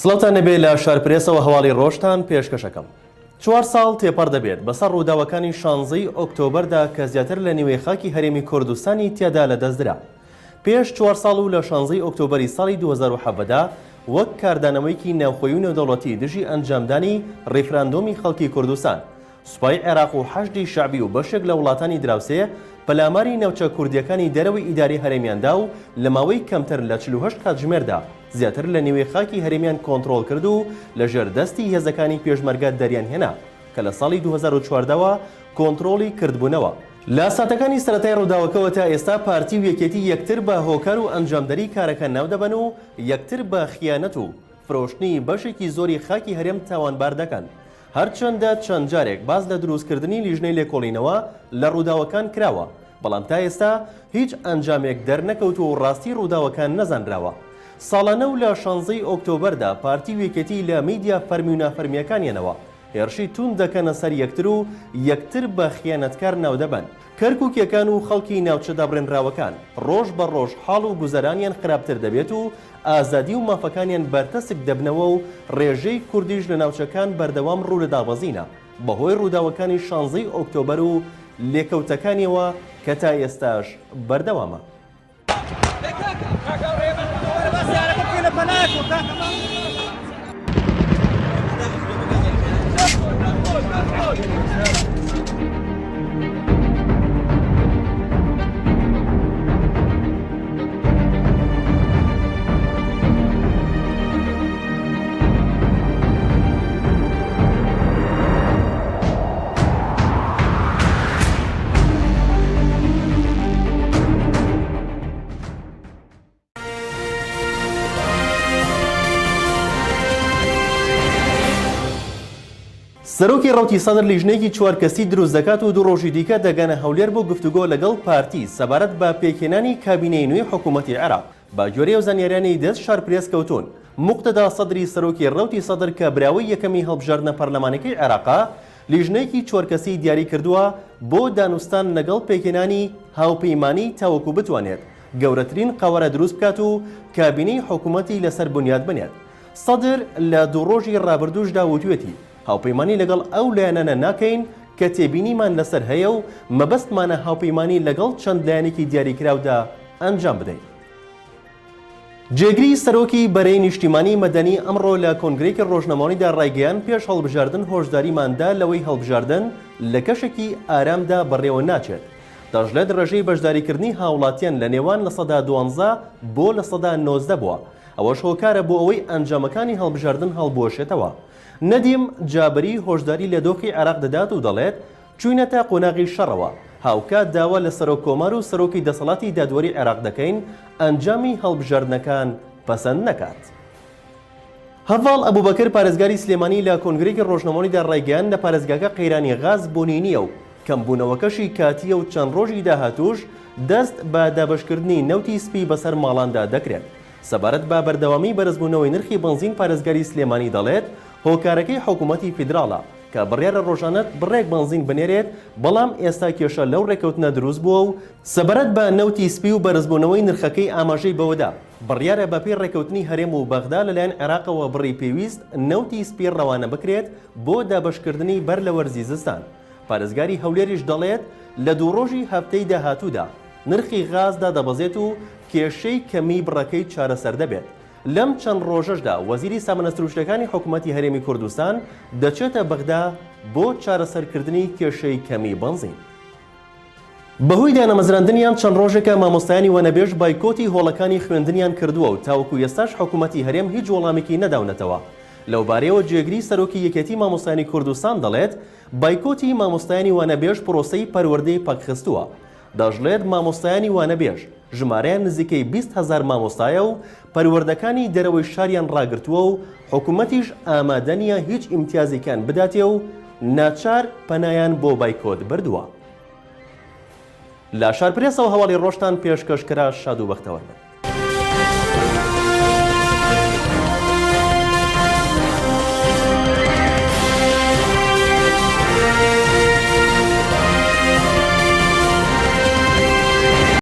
سڵاوتان لێبێ لە شارپرێسەوە هەواڵی ڕۆژتان پێشکەشەکەم. چوار ساڵ تێپەڕ دەبێت بەسەر ڕووداوەکانی شانزەی ئۆکتۆبەردا کە زیاتر لە نیوەی خاکی هەرێمی کوردستانی تیادا لەدەستدرا. پێش چوار ساڵ و لە شانزەی ئۆکتۆبەری ساڵی 2017 دا وەک کاردانەوەیەکی ناوخۆیی و نێودەوڵەتی دژی ئەنجامدانی ڕیفراندۆمی خەڵکی کوردستان سوپای عێراق و حەشدی شەعبی و بەشێک لە وڵاتانی دراوسێ پەلاماری ناوچە کوردییەکانی دەرەوەی ئیدارەی هەرێمیان دا و لە ماوەی کەمتر لە 48 کاتژمێردا زیاتر لە نیوەی خاکی هەرێمیان کۆنتڕۆڵ کرد و لە ژێر دەستی هێزەکانی پێشمەرگە دەریان هێنا کە لە ساڵی 2014 وە کۆنتڕۆڵی کردبوونەوە. لە ساتەکانی سەرەتای ڕووداوەکەوە تا ئێستا پارتی و یەکێتی یەکتر بە هۆکار و ئەنجامدەری کارەکە ناودەبەن و یەکتر بە خیانەت و فرۆشتنی بەشێکی زۆری خاکی هەرێم تاوانبار دەکەن. هەرچەندە چەند جارێک باس لە دروستکردنی لیژنەی لێکۆڵینەوە لە ڕووداوەکان کراوە، بەڵام تا ئێستا هیچ ئەنجامێک دەرنەکەوتووە و ڕاستی ڕووداوەکان نەزانراوە. ساڵانە و لە شانزەی ئۆکتۆبەردا پارتی و یەکێتی لە میدیا فەرمی و نافەرمییەکانیانەوە هێرشی توند دەکەنە سەر یەکتر و یەکتر بە خیانەتکار ناودەبەن. کەرکوکیەکان و خەڵکی ناوچە دابڕێنراوەکان ڕۆژ بە ڕۆژ حاڵ و گوزەرانیان خراپتر دەبێت و ئازادی و مافەکانیان بەرتەسک دەبنەوە و ڕێژەی کوردیش لە ناوچەکان بەردەوام ڕوو لە دابەزینە بەهۆی ڕووداوەکانی شانزەی ئۆکتۆبەر و لێکەوتەکانیەوە کە تا ئێستاش بەردەوامە. سەرۆکی ڕەوتی سەدر لیژنەیەکی چوار کەسی دروست دەکات و دوو ڕۆژی دیکە دەگەنە هەولێر بۆ گفتوگۆ لەگەڵ پارتی سەبارەت بە پێکهێنانی کابینەی نوێی حکوومەتی عێراق. بە گوێرەی ئەو زانیاریانەی دەست شارپرێس کەوتوون، موقتەدا سەدری سەرۆکی ڕەوتی سەدر کە براوەی یەکەمی هەڵبژاردنە پەرلەمانیەکەی عێراقە، لیژنەیەکی چوار کەسی دیاری کردووە بۆ دانوستان لەگەڵ پێکهێنانی هاوپەیمانی تاوەکو بتوانێت گەورەترین قەوارە دروست بکات و کابینەی حکومەتی لەسەر بنیات بنێت. سەدر لە دوو ڕۆژی ڕابردووشدا وتوێتی، هاوپەیمانی لەگەڵ ئەو لایەنانە ناکەین کە تێبینیمان لەسەر هەیە و مەبەستمانە هاوپەیمانی لەگەڵ چەند لایەنێکی دیاریکراودا ئەنجام بدەین. جێگری سەرۆکی بەرەی نیشتیمانی مەدەنی ئەمڕۆ لە کۆنگرەیەکی ڕۆژنامەوانیدا ڕایگەیاند، پێش هەڵبژاردن هۆشداریمان دا لەوەی هەڵبژاردن لە کەشێکی ئارامدا بەڕێوە ناچێت. دەشڵێت ڕێژەی بەشداریکردنی هاوڵاتیان لە نێوان 12% بۆ 19% بووە، ئەوەش هۆکارە بۆ ئەوەی ئەنجامەکانی هەڵبژاردن هەڵبوەشێتەوە. نەدیم جابری هۆشداری لە دۆخی عێراق دەدات و دەڵێت، چووینەتە قۆناغی شەڕەوە، هاوکات داوا لە سەرۆک کۆمار و سەرۆکی دەسەڵاتی دادوەری عێراق دەکەین ئەنجامی هەڵبژاردنەکان پەسەند نەکات. هەڤاڵ ئەبوبەکر پارێزگاری سلێمانی لە کۆنگرەیەکی ڕۆژنامەوانیدا ڕایگەیاند لە پارێزگاکە قەیرانی غاز بوونی نییە و کەمبوونەوەکەشی کاتییە و چەند ڕۆژی داهاتووش دەست بە دابەشکردنی نەوتی سپی بەسەر ماڵاندا دەکرێت. سەبارەت بە بەردەوامی بەرزبوونەوەی نرخی بەنزین پارێزگاری سلێمانی دەڵێت، هۆکارەکەی حکومەتی فیدراڵە کە بڕیارە ڕۆژانە بڕێک بەنزین بنێرێت، بەڵام ئێستا کێشە لەو ڕێککەوتنە دروست بووە و سەبارەت بە نەوتی سپی و بەرزبوونەوەی نرخەکەی ئاماژەی بەوەدا، بڕیارە بەپێی ڕێککەوتنی هەرێم و بەغدا لەلایەن عێراقەوە بڕی پێویست نەوتی سپی ڕەوانە بکرێت بۆ دابەشکردنی بەر لە وەرزی زستان. پارێزگاری هەولێریش دەڵێت، لە دوو ڕۆژی هەفتەی داهاتوودا نرخی غاز دادەبەزێت و کێشەی کەمیی بڕەکەی چارەسەر دەبێت. لەم چەند ڕۆژەشدا وەزیری سامانە سروشتیەکانی حکومەتی هەرێمی کوردستان دەچێتە بەغدا بۆ چارەسەرکردنی کێشەی کەمی بەنزین. بەهۆی دانەمەزراندنیان چەند ڕۆژێکە مامۆستایانی وانەبێژ بایکۆتی هۆڵەکانی خوێندنیان کردووە و تاوەکو ئێستاش حکومەتی هەرێم هیچ وەڵامێکی نەداونەتەوە. لەوبارەیەوە جێگری سەرۆکی یەکێتی مامۆستایانی کوردستان دەڵێت، بایکۆتی مامۆستایانی وانەبێژ پرۆسەی پەروەردەی پەکخستووە. دەشڵێت، مامۆستایانی وانەبێژ ژمارەیان نزیکەی 20 هەزار مامۆستایە و پەروەردەکانی دەرەوەی شاریان ڕاگرتووە و حکومەتیش ئامادە نییە هیچ ئیمتیازێکیان بداتێ و ناچار پەنایان بۆ بایکۆت بردووە. لە شارپرێسەوە هەواڵی ڕۆژتان پێشکەش کرا شاد و بەختەوەر بن.